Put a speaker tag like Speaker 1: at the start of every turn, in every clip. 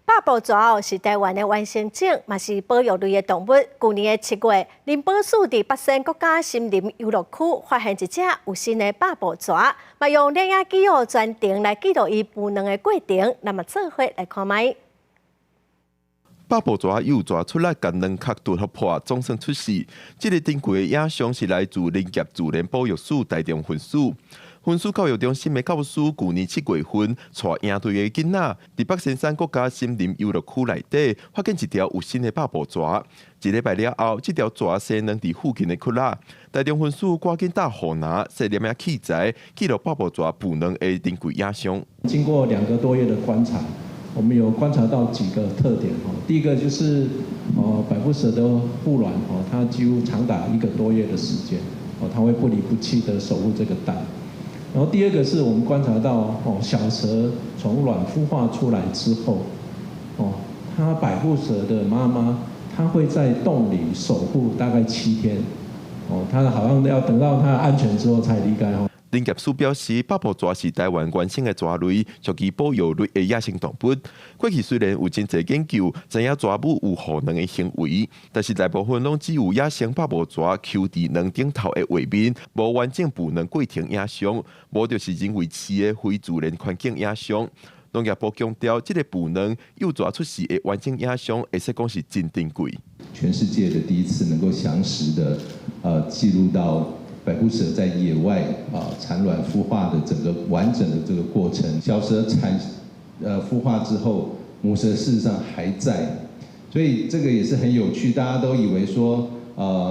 Speaker 1: 百步蛇是台灣的原生種，嘛是保育類的動物。舊年的7月，林保署佇北山國家森林遊樂區發現一隻有身的百步蛇，嘛用攝影機哦全程來記錄伊孵卵的過程。咱嘛做伙來看覓。
Speaker 2: 百步蛇幼蛇出來共卵殼拄予破，總算出世。這个珍貴的影像是來自林業自然保育署台中分署。分署教育中心的教師，舊年7月份帶營隊的囡仔，佇北仙山國家森林遊樂區內底發現一條有身的百步蛇。一禮拜了後，這條蛇生卵佇附近的窟仔。台中分署趕緊搭雨林設攝影器材，記錄百步蛇孵卵的珍貴影像。
Speaker 3: 經過2個多月的觀察，我們有觀察到幾個特點。第一個就是，百步蛇的孵卵，它幾乎長達一個多月的時間，它會不離不棄的守護這個蛋。然後第二個是我們觀察到，小蛇從卵孵化出來之後，它百步蛇的媽媽，它會在洞裡守護大概7天，它好像要等到它安全之後才離開。
Speaker 2: 林業署表示，百步蛇是台灣原生的蛇類，屬於保育類的野生動物。過去雖然有真濟研究，知影蛇母有護卵的行為，但是大部分攏只有野生百步蛇抾佇卵頂頭的畫面，無完整孵卵過程影像，無就是人為飼的非自然環境影像。農業部強調，這个孵卵幼蛇出世的完整影像，會使講是真珍貴。
Speaker 4: 全世界的第一次能夠詳實的，記錄到百步蛇在野外啊產卵孵化的整個完整的這個過程。小蛇孵化之後，母蛇事實上還在，所以這個也是很有趣。大家都以為說，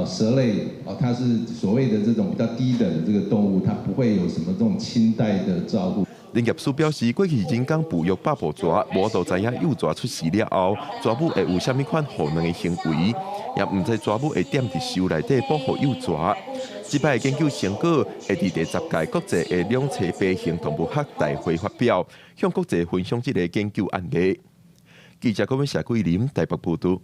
Speaker 4: 蛇類哦，它是所謂的這種比較低等的這個動物，它不會有什麼這種親代的照顧。
Speaker 2: 林業署表示，過去人工哺育百步蛇，無法度知影幼蛇出世了後，蛇母會有啥物款護卵的行為，也毋知蛇母會踮佇泅內底保護幼蛇。這擺的研究成果會佇第10屆國際的兩棲爬行動物學大會發表，向國際分享這个研究案例。記者郭文霞、桂林台北報道。